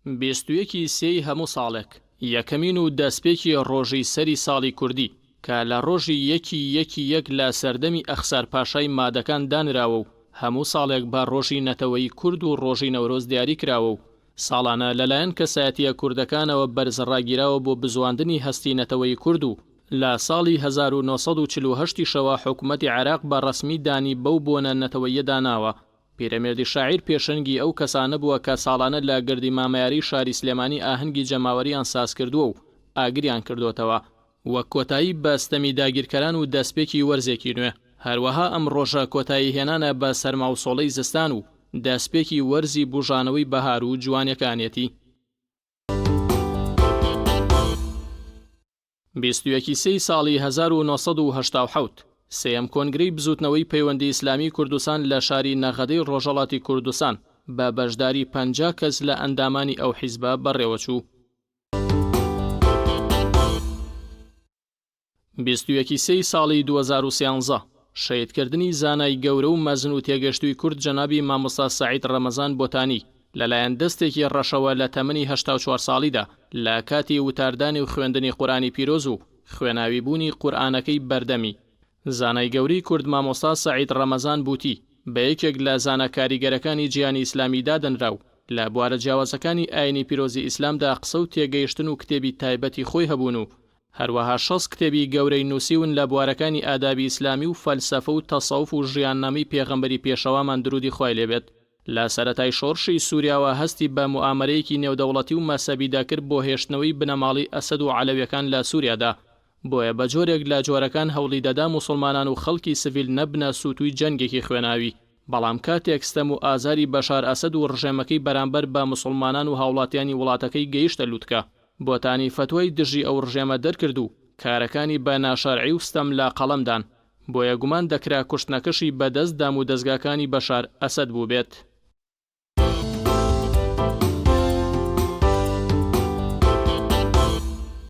21 ی سێی هەموو ساڵێک، یەکەمین و دەستپێکی ڕۆژی سەری ساڵی کوردی، کە لە ڕۆژی یەکی یەکی یەک لە سەردەمی ئەخسار پاشای مادەکان دانراوە و هەموو ساڵێک بە ڕۆژی نەتەوەیی کورد و ڕۆژی نەورۆز دیاری کراوە و ساڵانە لەلایەن کەسایەتییە کوردەکانەوە بەرز ڕاگیراوە بۆ بزواندنی هەستی نەتەوەیی کورد و لە ساڵی 1948 یشەوە حکومەتی عێراق بە ڕەسمی دانی بەو بۆنە نەتەوەییەدا ناوە. پیرەمێردی شاعیر پێشەنگی ئەو کەسانە بووە کە ساڵانە لە گردی مامەیاری شاری سلێمانی ئاهەنگی جەماوەرییان سازکردووە و ئاگریان کردۆتەوە وەک کۆتایی بە ستەمی داگیرکەران و دەستپێکی وەرزێکی نوێ. هەروەها ئەم ڕۆژە کۆتایی هێنانە بە سەرماوسۆڵەی زستان و دەستپێکی وەرزی بوژانەوەی بەهار و جوانیەکانیەتی. 21 ی سێی ساڵی 1987، سێیەم کۆنگرەی بزووتنەوەی پەیوەندی ئیسلامیی کوردستان لە شاری نەغەدەی ڕۆژهەڵاتی کوردستان بە بەشداری 50 کەس لە ئەندامانی ئەو حیزبە بەڕێوەچوو. 21 ی سێی ساڵی 2013، شەهیدکردنی زانای گەورە و مەزن و تێگەشتووی کورد جەنابی مامۆستا سەعید ڕەمەزان بۆتانی لەلایەن دەستێکی ڕەشەوە لە تەمەنی 84 ساڵیدا لە کاتی وتاردانی و خوێندنی قورئانی پیرۆز و خوێناویبوونی قورئانەکەی بەردەمی زانای گەورەی کورد مامۆستا سەعید ڕەمەزان بوتی بە یەکێک لە زانا کاریگەرەکانی جیهانی ئیسلامی دادەنرا و لە بوارە جیاوازەکانی ئاینی پیرۆزی ئیسلامدا قسە و تێگەیشتن و کتێبی تایبەتی خۆی هەبوون و هەروەها 60 کتێبی گەورەی نووسیون لە بوارەکانی ئادابی ئیسلامی و فەلسەفە و تەسەوف و ژیاننامەی پێغەمبەری پێشەوامان درودی خوای لێ بێت. لە سەرەتای شۆڕشی سوریاوە هەستی بە موئامەرەیەکی نێودەوڵەتی و مەسەبی دەکرد بۆ هێشتنەوەی بنەماڵەی ئەسەد و عەلەویەکان لە سوریادا، بۆیە بە جۆرێک لە جۆرەکان هەوڵی دەدا موسڵمانان و خەڵکی سڤیل نەبنە سوتوی جەنگێکی خوێناوی، بەڵام کاتێک ستەم و ئازاری بەشار ئەسەد و ڕژێمەکەی بەرامبەر بە موسڵمانان و هاوڵاتیانی وڵاتەکەی گەیشتە لوتکە، بۆتانی فەتوای دژی ئەو ڕژێمە دەرکرد و کارەکانی بە ناشەرعی و ستەم لە قەڵەم دان، بۆیە گومان دەکرا کوشتنەکەشی بە دەست دامودەزگاکانی بەشار ئەسەد بووبێت.